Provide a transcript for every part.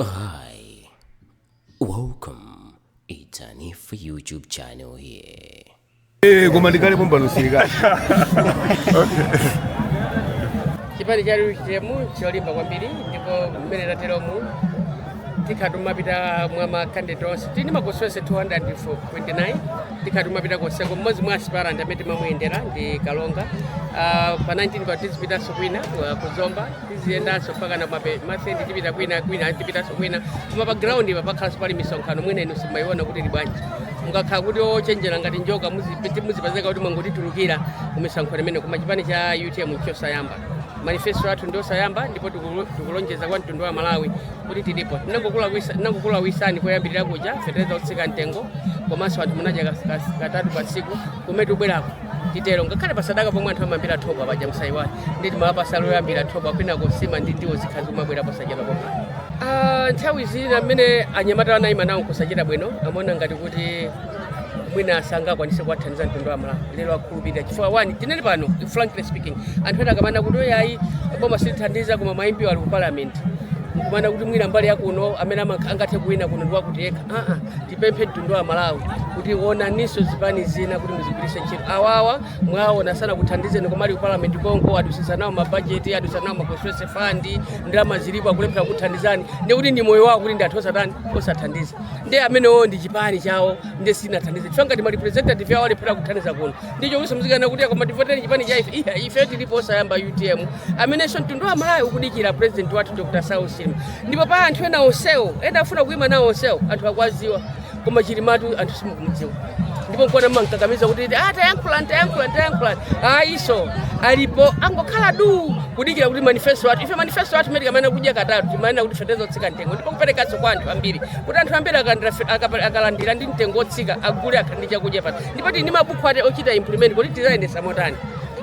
Hi, welcome. It's Anif YouTube channel here. Koma ndikale pompano silikali. Chipani cha UTM cholimba kwambiri, ndipo mmene tateromu tikhala tumapita mwa ma candidate onse. Tili ndi ma constituency 229, tikhala tumapita konseko. Mmodzi mwa aspirant amene timamuyendera ndi Kalonga. Pa 19 pa tizipitanso kwina, kuzomba tiziyendanso mpaka na masendi, tipita kwina kwina, tipitanso kwina. Koma pa ground pa pakhalanso pali misonkhano. Mwina inu simayiona kuti ili bwanji. Mukakhala kuti ochenjera ngati njoka, muzipezeka kuti mwangotitulukira ku misonkhano imene. Koma chipani cha UTM chosayamba, manifesto athu ndi osayamba, ndipo tikulonjeza kwa mtundu wa Malawi kuti tilipo. Tinangokulawisani koyambirira kuja, fetereza otsika mtengo, komanso anthu munadya katatu pa tsiku. Kumene tikubwerako titero, ngakhale pasadaka pomwe anthu amayambira thobwa paja, msayiwale ndi timawapasa loyambira thobwa, kwina nsima ndi ndiwo zikhala zimabwera posachedwa pompano. Nthawi zina mmene anyamata anayima nawo kusachita bwino, amaona ngati kuti mwina sangakwanise kuwathandiza mtundu wa Malawi. Lero akhulupirira chifukwa one, tinene pano, frankly speaking, anthu ena akamana kuti oyayi, boma silithandiza, koma ma MP ali ku parliament, nkumana kuti mwina mbali yakuno amene angathe kuwina kuno ndi wakuti yekha. Aa, tipemphe mtundu wa Malawi kuti onaninso zipani zina kuti muzigwiritse ntchito. Awawa mwaona sana kuthandizeni, koma ali ku parliament konko, adusisa nawo mabajeti, adusa nawo ma constituency fund, ndalama zilipo, akulephera kuthandizani, ndikuti ndi moyo wawo kuti ndi anthu osatani, osathandiza. Ndi amenewo ndi chipani chawo, ndi sinathandize chifukwa ngati ma representative yawo alephera kuthandiza kuno, ndicho kuso muzikana kuti koma tivotere chipani cha ife. Iya, ife tilipo osayamba UTM, amenenso mtundu wa Malawi ukudikira president wathu Dr. Saulos Chilima. Ndipo pa anthu ena onsewo, ena afuna kuima nawo onsewo, anthu akwaziwa, koma Chilimatu anthu simukumudziwa. Ndipo nkuona mmankakamiza kuti ah, tayankhulani, tayankhulani, tayankhulani. Ayiso alipo, angokhala du kudikira kuti manifesto athu. Ife manifesto athu imene tikamana kudya katatu, timanena kuti fetereza otsika mtengo, ndipo kuperekanso kwa anthu ambiri, kuti anthu ambiri akalandira ndi mtengo otsika, agule, akhale ndi chakudya pano. Ndipo tili ndi mabuku ati ochita implement kuti tizayendesa motani.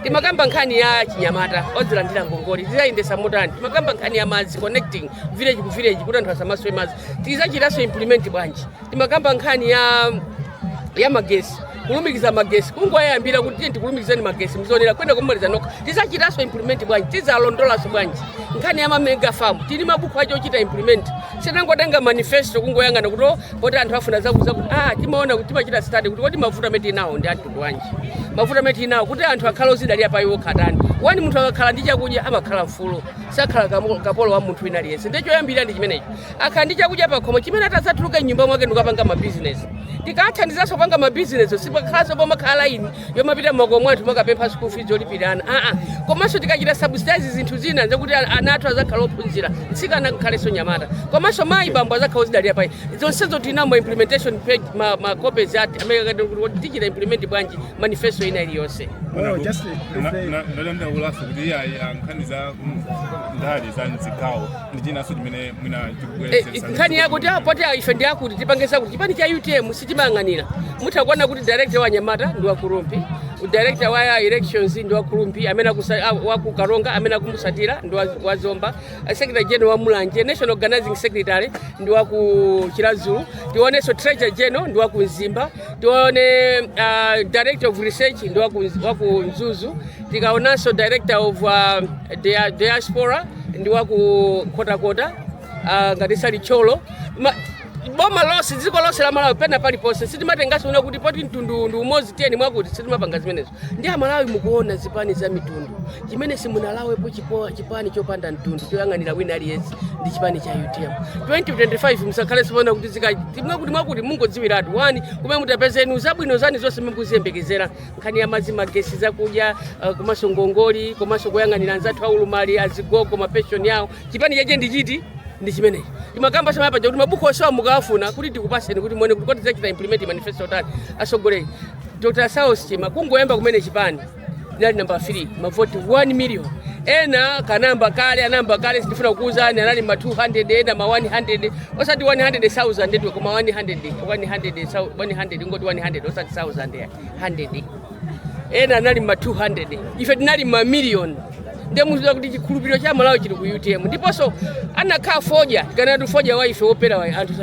Timakamba nkhani ya chinyamata odzilandira ngongole, tizayendesa motani. Timakamba nkhani ya madzi, connecting village ku village kuti anthu asamaswe madzi, tizachitanso implement bwanji. Timakamba nkhani ya magesi, kulumikiza magesi, kungoyambira kuti tiye tikulumikizeni magesi, muzionera kwenda kumaliza nokha, tizachitanso implement bwanji, tizalondolanso bwanji. Nkhani ya ma mega farm, tili mabuku acho ochita implement. Sitangotenga manifesto kungoyang'ana kuti oh, poti anthu afuna zakuza kuti ah, timaona kuti timachita study kuti kodi mavuto amene tinawo ndi amtundu wanji, mavuto amene tinawo kuti anthu akhale ozidalira pa iwo khatani. Wani, munthu akakhala ndi chakudya amakhala mfulu, sakhala kapolo wa munthu wina aliyense. Ndiye choyambirira ndi chimenecho, akhala ndi chakudya pakhomo chimene atazatuluka mnyumba mwake ndikukapanga mabizinesi. Tikathandizanso kupanga mabizinesi, sipakhalanso pomakhala line yomapita mmakomo anthu makapempha school fees yolipirana, aa. Komanso tikachita subsidize zinthu zina zakuti ana athu azakhala ophunzira, mtsikana ngakhalenso nyamata, komanso mayi, bambo azakhala ozidalira payi. Zonsezo tinamo implementation page, ma copies ati amene tichita implement bwanji manifesto ina iliyonse. Well, just briefly. Ndadandaulaso kuti iyayi, nkhani za ndale za mzigawo ndi chinanso chimene mwina chikubweretsa Nkhani yakuti poti ife ndi akuti tipange zakuti, chipani cha UTM sichimayang'anira. Mutha kuona kuti director wa nyamata ndi wa ku Rumphi, director wa elections ndi wa ku Rumphi, amene wa ku Karonga, amene akumusatira ndi wa Zomba, secretary general wa Mulanje, national organizing secretary ndi wa ku Chiradzulu, tionenso treasurer general ndi wa ku Mzimba, tione director of research ndi wa ku Mzuzu, tikaonanso director of diaspora ndi wa ku Nkhotakota, ngati sali Thyolo. Boma lonse, dziko lonse la Malawi, pena paliponse sitimatenganso una kuti poti mtundu ndi umodzi, tiyeni mwakuti, sitimapanga zimenezo. Ndi Amalawi mukuona zipani za mitundu, chimene simunalawepo chipani chopanda mtundu choyang'anira wina aliyense ndi chipani cha UTM. 2025 musakhale simuona kuti zika mwakuti mwakuti, mungodziwiratu wani kumene mutapezenu zabwino zani zonse mukuziyembekezera, nkhani ya madzi, magesi, zakudya, komanso ngongoli, komanso kuyang'anira anzathu aulumali, azigogo, mapenshoni yawo. Chipani chache ndi chiti? Ndi chimenechi. Timakamba sema paja kuti mabuku onsewa mukawafuna kuti tikupaseni kuti muone kuti kodi tidzachita implement manifesto tani. Asogoleri Dr. Saulos Chilima kungoyamba kumene chipani tinali number 3, mavoti 1 million. Ena kanamba kale, anamba kale, sindifuna kukuwuzani, anali ma 200, ena ma 100, osati 100,000 ndithu, koma 100, 100, 100, ngoti 100, osati 1000 ya 100. Ena anali ma 200, ife tinali ma million. Ndiye muziwa kuti chikhulupiriro cha Malawi chili ku UTM. Ndiponso anakhala fodya, tikanati fodya wa ife wopera wa anthu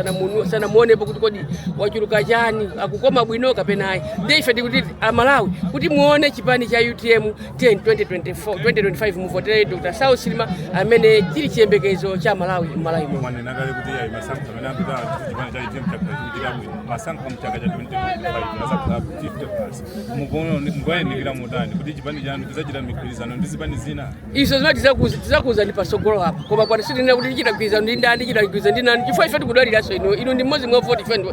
sanamuonepo kuti kodi wachuluka chani, akukoma bwino kapena ayi. Ndiye ife tikuti Amalawi, kuti muone chipani cha UTM 10 2024 2025, muvotere Dr. Saulos Chilima amene chili chiyembekezo cha Malawi m'Malawi muno. Mwanena kale kuti ayi, masankho amene apita, chipani cha UTM chakhala chikuchita bwino. Masankho mchaka cha 2025 azakhala 50 plus. Mukuonekera motani kuti chipani chanu chidzachita migwirizano ndi zipani zina? Izo zimene tizakuuzani pasogolo apa, koma kwati sitinena kuti tichita mgwirizano ndi ndani, tichita mgwirizano ndi nani, chifukwa ife tikudaliranso inu. Inu ndi mmodzi mwa voti. Ife inu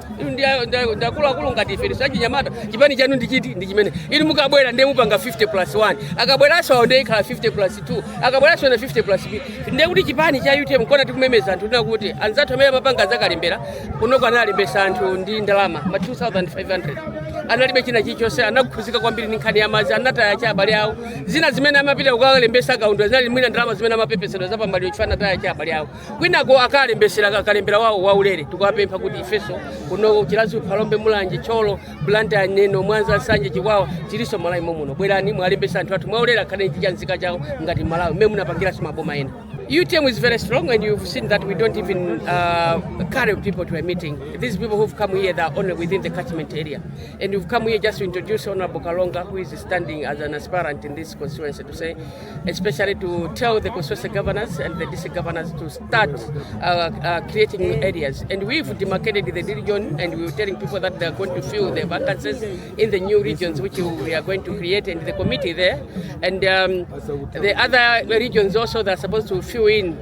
ndi akuluakulu ngati ife tisachinyamata. Chipani chanu ndi chiti? Ndi chimene inu mukabwera ndiye mupanga 50 plus 1, akabweranso awo ndiye ikhala 50 plus 2, akabweranso na 50 plus 3. Ndiye kuti chipani cha UTM kona tikumemeza anthu tina kuti anzathu amene amapanga zakalembera kunoko analembesa anthu ndi ndalama ma 2500, analibe china chilichonse, anakhuzika kwambiri ndi nkhani ya madzi, anataya cha abale awo. Zina zimene amapita kukalembesa kaundula zinali mwina ndalama zimene amapepesedwa zapamaliro chifukwa anataya cha abale awo. Kwinako akalembesera akalembera wawo waulere. Tikuwapempha kuti ifenso kuno Chiradzulu, Phalombe, Mulanje, Thyolo, Blantyre, Neno, Mwanza, Nsanje, Chikwawa, tilinso Malawi momuno. Bwerani mwalembesa anthu athu mwaulere, akhale ndi chanzika chawo ngati Malawi mmene munapangiranso maboma ena. UTM is very strong, and you've seen that we don't even carry people to a meeting. These people who've come here, they're only within the catchment area. And we've come here just to introduce Honorable Kalonga, who is standing as an aspirant in this constituency, to say, especially to tell the constituency governors and the district governors to start creating areas. And we've demarcated the region, and we were telling people that they're going to fill the vacancies in the new regions which we are going to create, and the committee there. And the other regions also, they're supposed to fill in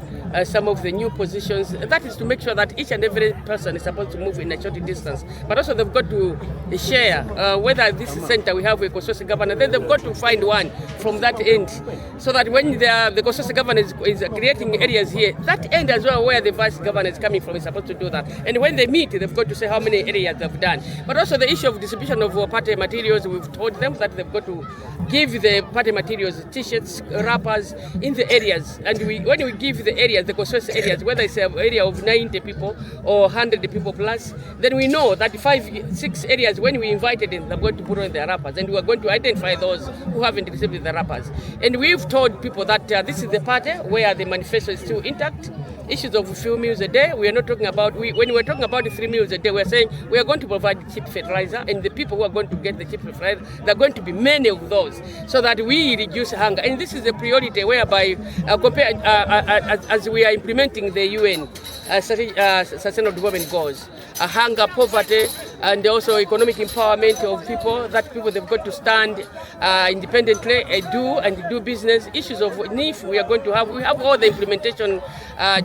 some of the new positions. That is to make sure that each and every person is supposed to move in a short distance. But also they've got to share whether this center we have a constituency governor, then they've got to find one from that end, so that when the constituency governor is creating areas here, that end as well where the vice governor is coming from is supposed to do that. And when they meet, they've got to say how many areas they've done. But also the issue of distribution of party materials, we've told them that they've got to give the party materials, t-shirts, wrappers in the areas. And when we give the areas, the constituency areas, whether it's an area of 90 people or 100 people plus, then we know that five, six areas, when we invited them, they're going to put on their wrappers, and we are going to identify those who haven't received the wrappers. And we've told people that this is the party where the manifesto is still intact. Issues of few meals a day, we are not talking about, when we're talking about the three meals a day, we're saying we are going to provide cheap fertilizer, and the people who are going to get the cheap fertilizer, there are going to be many of those, so that we reduce hunger. And this is a priority whereby, compare, as we are implementing the UN Sustainable Development Goals, hunger, poverty, and also economic empowerment of people, that people, they've got to stand independently and do business. Issues of NEEF, we are going to have, we have all the implementation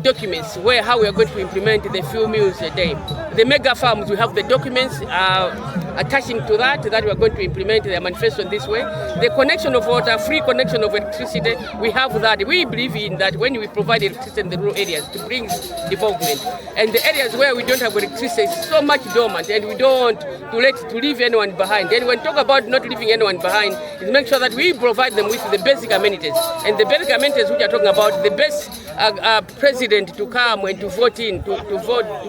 documents where how we are going to implement the few meals a day. The mega farms, we have the documents attaching to that, that we are going to implement the manifesto in this way. The connection of water, free connection of electricity, we have that. We believe in that when we provide electricity in the rural areas to bring development. And the areas where we don't have electricity is so much dormant, and we don't want to let to leave anyone behind. And when we talk about not leaving anyone behind, is make sure that we provide them with the basic amenities. And the basic amenities which are talking about, the best president to come and to vote in, to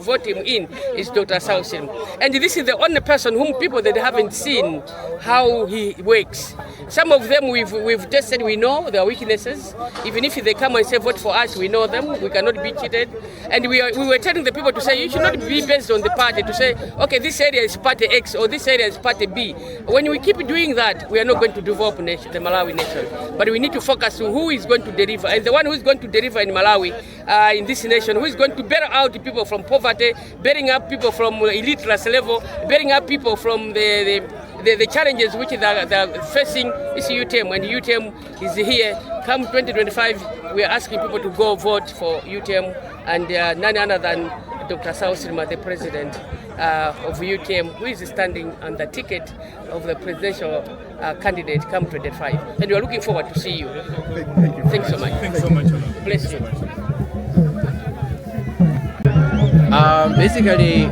vote him in is Dr. Saulos Chilima. And this is the only person whom people that haven't seen how he works. Some of them we've tested, we know their weaknesses. Even if they come and say vote for us, we know them. We cannot be cheated. And we were telling the people to say you should not be based on the party to say, okay, this area is party X or this area is party B. When we keep doing that, we are not going to develop nation, the Malawi nation. But we need to focus on who is going to deliver. And the one who is going to deliver in Malawi, in this nation, who is going to bear out people from poverty, bearing up people from illiteracy level, bearing up people from the challenges which they are facing is UTM, and UTM is here. Come 2025, we are asking people to go vote for UTM and none other than Dr. Saulos Chilima, the president of UTM, who is standing on the ticket of the presidential candidate come 25. And we are looking forward to see you. Thank you. Thanks so much. Thanks so much, Honorable. Bless you. Basically,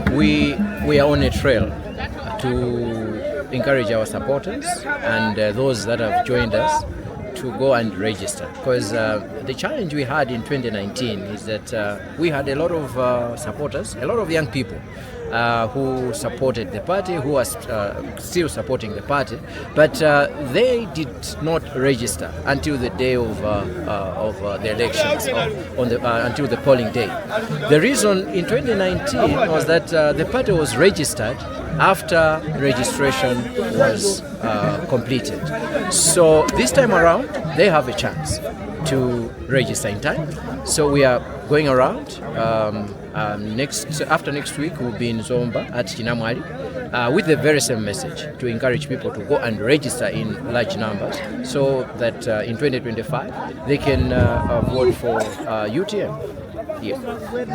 we are on a trail to encourage our supporters and those that have joined us to go and register, because the challenge we had in 2019 is that we had a lot of supporters, a lot of young people who supported the party, who are still supporting the party, but they did not register until the day of the elections, until the polling day. The reason in 2019 was that the party was registered after registration was completed. So this time around, they have a chance to register in time. So we are going around. After next week, we'll be in Zomba at Chinamwali with the very same message to encourage people to go and register in large numbers so that in 2025 they can vote for UTM. Yeah.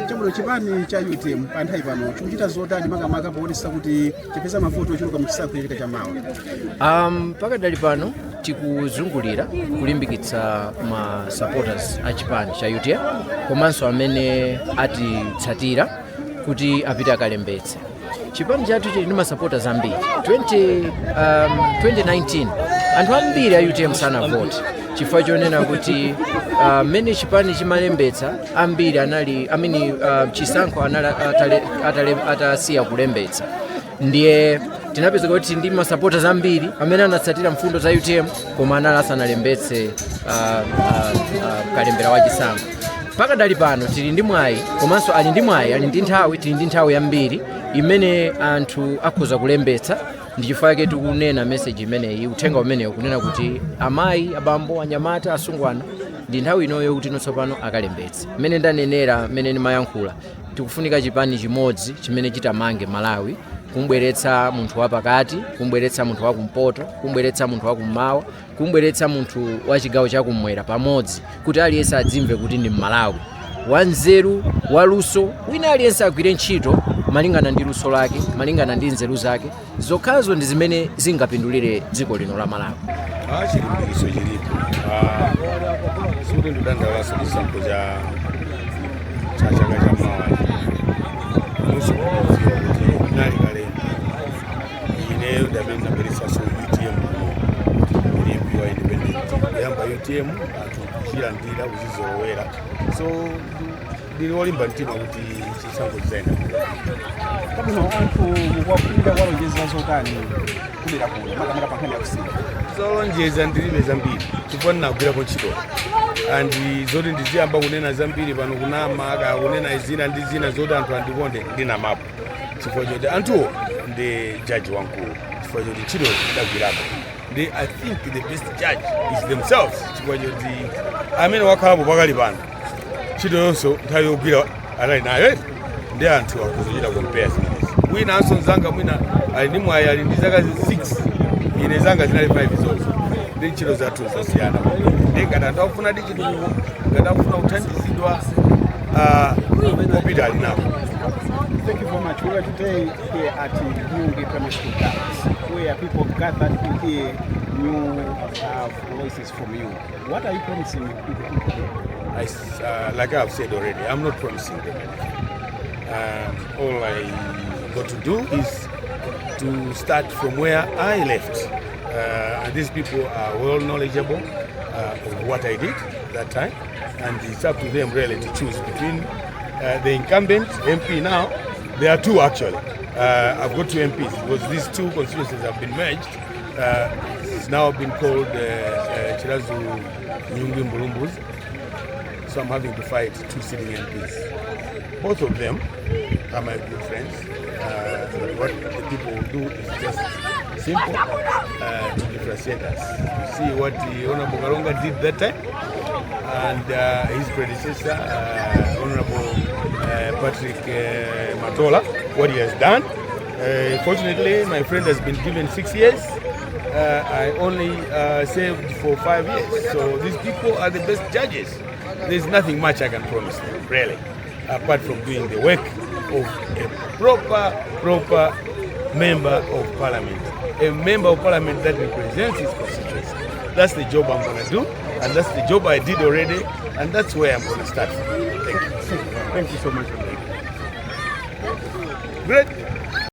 Chabwino, chipani cha UTM pa nthawi pano chikuchita zotani makamaka poonetsa kuti chipeza mavoti ochuluka mchisankho chachika chamawa? Pakadali pano tikuzungulira kulimbikitsa ma supporters a chipani cha UTM komanso amene atitsatira kuti apite akalembetse. Chipani chathu chili ndi ma supporters ambiri. 2019 anthu ambiri a UTM sanavote chifukwa chonena kuti mmene chipani chimalembetsa ambiri anali amene chisankho anali atasiya kulembetsa. Ndiye tinapeza kuti ndi ma supporters ambiri amene anatsatira mfundo za UTM koma anali asanalembetse kalembera wa chisankho. Pakadali pano tili ndi mwayi, komanso ali ndi mwayi, ali ndi nthawi, tili ndi nthawi yambiri imene anthu akhoza kulembetsa. Ndi chifukwa chake tikunena message imeneyi, uthenga umenewu, kunena kuti amayi, abambo, anyamata, asungwana, ndi nthawi inoyo kuti tsopano akalembetse. Mmene ndanenera mmene ndimayankhula, tikufunika chipani chimodzi chimene chitamange Malawi, kumbweretsa munthu wapakati, kumbweretsa munthu wakumpoto, kumbweretsa munthu wakummawa, kumbweretsa munthu wa chigawo chakummwera pamodzi, kuti aliyense adzimve kuti ndi Mmalawi wanzeru, waluso. Wina aliyense agwire ntchito malingana ndi luso lake, malingana ndi nzeru zake. Zokhazo ndi zimene zingapindulire dziko lino la Malawi. Ah, chilimbikitso chilipo. Sikuti ndikudandaulaso chisankho cha chaka cha mawa. Nonse mukudziwa kuti nali kalemba ineyo ndamene ndabweretsanso UTM kuno, ili MP wa independent kuyamba UTM, anthu kuchilandira, kuchizolowera. So ndili wolimba mtima kuti chisankho chizayenda. Kabwino, anthu mukuwakhulupirira kuwalonjeza zotani kudera kuno makamaka pa nkhani ya kusintha? Zolonjeza ndilibe zambiri chifukwa ndinagwirako ntchito, and zoti ndiziyamba kunena zambiri pano, kunama kaya kunena zina ndi zina zoti anthu andikonde, ndinamapo, chifukwa choti anthuwo ndi jaji wamkulu, chifukwa choti ntchito ndagwirapo. Ndi I think the best judge is themselves, chifukwa choti amene wakhalapo pakali pano, ntchito yonso nthawi yogwira anali nayo eti, ndi anthu akuzochita compare zimenezi. Wina anso mzanga mwina ali ndi mwayi, ali ndi zaka 6, ine zanga zinali 5 zonse, ndi ntchito zathu zosiyana. Ndi ngati anthu akufuna ndi chitukuko, ngati akufuna kuthandizidwa, kopita ali napo. Thank you very much. We are today here at Nyungi Primary School Grounds, where people gathered to hear new voices from you. What are you promising to the people here? Like I've said already, I'm not promising them anything. All I got to do is to start from where I left. And these people are well knowledgeable of what I did that time, and it's up to them really to choose between the incumbent MP now. There are two actually. I've got two MPs because these two constituencies have been merged. It's now been called Chiradzulu Nyungwe Mbulumbuzi. So I'm having to fight two sitting MPs. Both of them are my good friends. But what the people will do is just simple to differentiate us. To see what the Honorable Kalonga did that time and his predecessor, Honorable Patrick Matola, what he has done. Fortunately, my friend has been given 6 years. I only served for 5 years. So these people are the best judges. There's nothing much I can promise them, really, apart from doing the work of a proper member of parliament. A member of parliament that represents his constituency. That's the job I'm going to do, and that's the job I did already, and that's where I'm going to start from. Thank you. Thank you so much. Great.